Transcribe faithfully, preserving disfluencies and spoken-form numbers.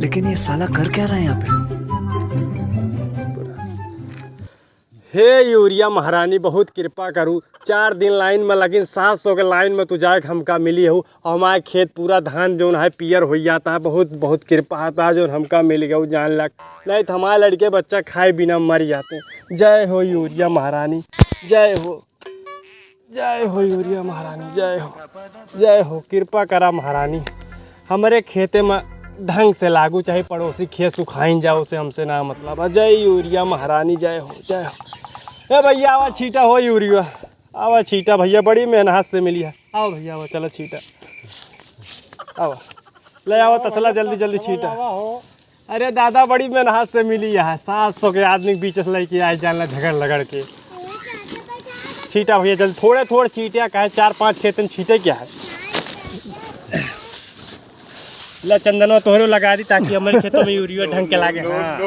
लेकिन ये साला कर क्या रहा है यहाँ पे? हे यूरिया महारानी, बहुत कृपा करू। चार दिन लाइन में लगिन, सात सौ के लाइन में तू जाए के हमका मिली हऊ। और हमारे खेत पूरा धान जौन है पियर होइ जाता है। बहुत बहुत कृपा होता है जौन हमका मिल गऊ जान लग, नहीं तो हमारे लड़के बच्चा खाए बिना मर जाते। जय हो यूरिया महारानी, जय हो। जय हो यूरिया महारानी, जय हो, जय हो। कृपा करा महारानी, हमरे खेते में ढंग से लागू, चाहे पड़ोसी खेत सुखाइन जाओ, से हमसे ना मतलब है। जय यूरिया महारानी, जय हो, जय हो। ए भैया, आवा छीटा हो यूरिया, आवा छीटा भैया, बड़ी मेहनत से मिली है। आओ भैया, आवा, चला छीटा, आवा, ले आवा तसला, जल्दी जल्दी छीटा। अरे दादा, बड़ी मेहनत से मिली है, सात सौ के आदमी के बीच से लेके आए, जान ला झगड़ लगड़ के। छीटा भैया, जल्दी, थोड़े थोड़े छीटे, काहे चार पांच खेत में छीटे क्या है। ले चंदनवा तोहरो लगा दी, ताकि हमारे खेतों में यूरिया ढंग के लागे। हाँ।